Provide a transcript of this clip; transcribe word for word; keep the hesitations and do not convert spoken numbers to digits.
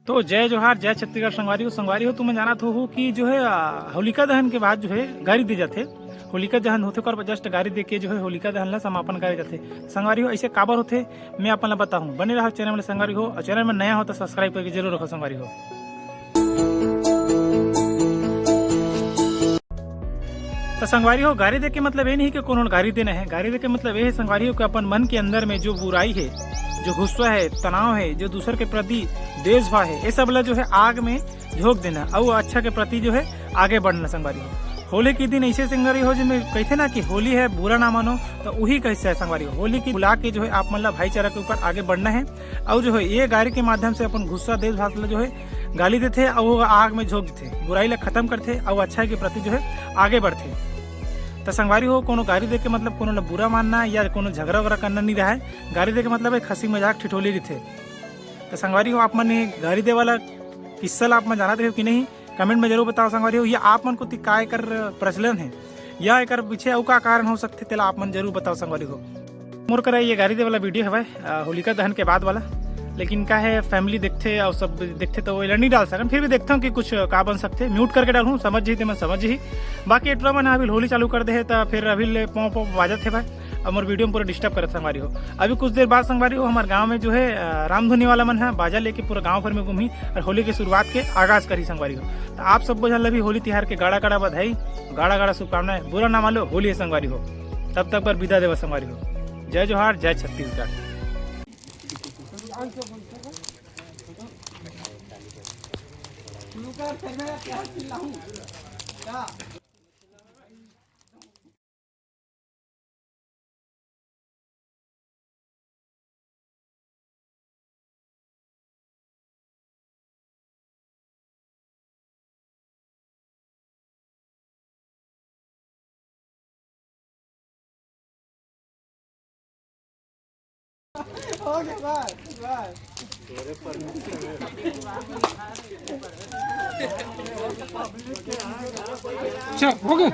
तो जय जोहार, जय छत्तीसगढ़ संगवारी हो। संगवारी हो, तुमन जानत हो कि जो है, आ, होलिका दहन के बाद जो है गारी दे जाथे। होलिका दहन होथे, ओकर जस्ट गारी दे के जो है होलिका दहन ला समापन करे जाथे। संगवारी हो, ऐसे काबर होथे, मैं अपन ला बताहूँ। बने रहो चैनल में संगवारी हो, और चैनल में नया हो तो सब्सक्राइब करके जरूर रखो संगवारी हो। तो संगवारी हो, गारी दे के मतलब ये नहीं कि कोनो गारी देना है। गारी दे के मतलब ये है संगवारी हो कि अपन मन के अंदर में जो बुराई है, जो गुस्सा है, तनाव है, जो दूसर के प्रति द्वेष भाव है, ये सब ला जो है आग में झोंक देना, और अच्छा के प्रति जो है आगे बढ़ना संगवारी हो। होली के दिन ऐसे संगवारी हो, जिसमें कहते ना कि होली है बुरा ना मानो, तो वही कैसे है संगवारी हो। होली की बुला के जो है आप मन ला भाईचारा के ऊपर आगे बढ़ना है, और जो है ये गारी के माध्यम से अपन गुस्सा द्वेष भाव ला जो है गाली देथे, और वो आग में झोंक देथे, बुराई ला खत्म करथे, और अच्छा के प्रति जो है आगे बढ़थे। तो संगवारी हो, कोनो गारी दे के मतलब कोनो ला बुरा मानना या कोनो झगड़ा वगैरह करना नहीं रहा है। गारी दे के मतलब एक हंसी मजाक ठिठोली रहिथे। तो संगवारी हो, आप मन ये गारी दे वाला किस्सा ला आप मन जानत रहे हो कि नहीं, कमेंट में जरूर बताओ संगवारी हो। या आप मन कोती का एकर प्रचलन है, या एकर पीछे अउ का कारण हो सकथे, तेला आप मन जरूर बताओ संगवारी हो। मोर करा ये गारी दे वाला वीडियो हवय, अ, होलिका दहन के बाद वाला, लेकिन का है, फैमिली देखथे और सब देखथे तो वो एला नहीं डाल सकन। फिर भी देखता हूँ कि कुछ का बन सकथे, म्यूट करके डालूँ, समझ ही ते मन समझ ही। बाकी एटरा मन अभी होली चालू कर दे है, तो फिर अभी ले पों पों बाजत है भाई, और मोर वीडियो में पूरा डिस्टर्ब करत संगवारी हो। अभी कुछ देर बाद संगवारी हो, हमारे गांव में जो है, अ, रामधुनी वाला मन है, बाजा लेके पूरा गांव भर में घूमी और होली के शुरुआत के आगाज करी संगवारी हो। तो आप सबको झन ला भी होली तिहार के गाड़ा गाड़ा बधाई, गाड़ा गाड़ा शुभकामनाएं। बुरा ना मानो, होली है संगवारी हो। तब तक बर विदा देवा संगवारी हो। जय जोहार, जय छत्तीसगढ़। चल, हो गया।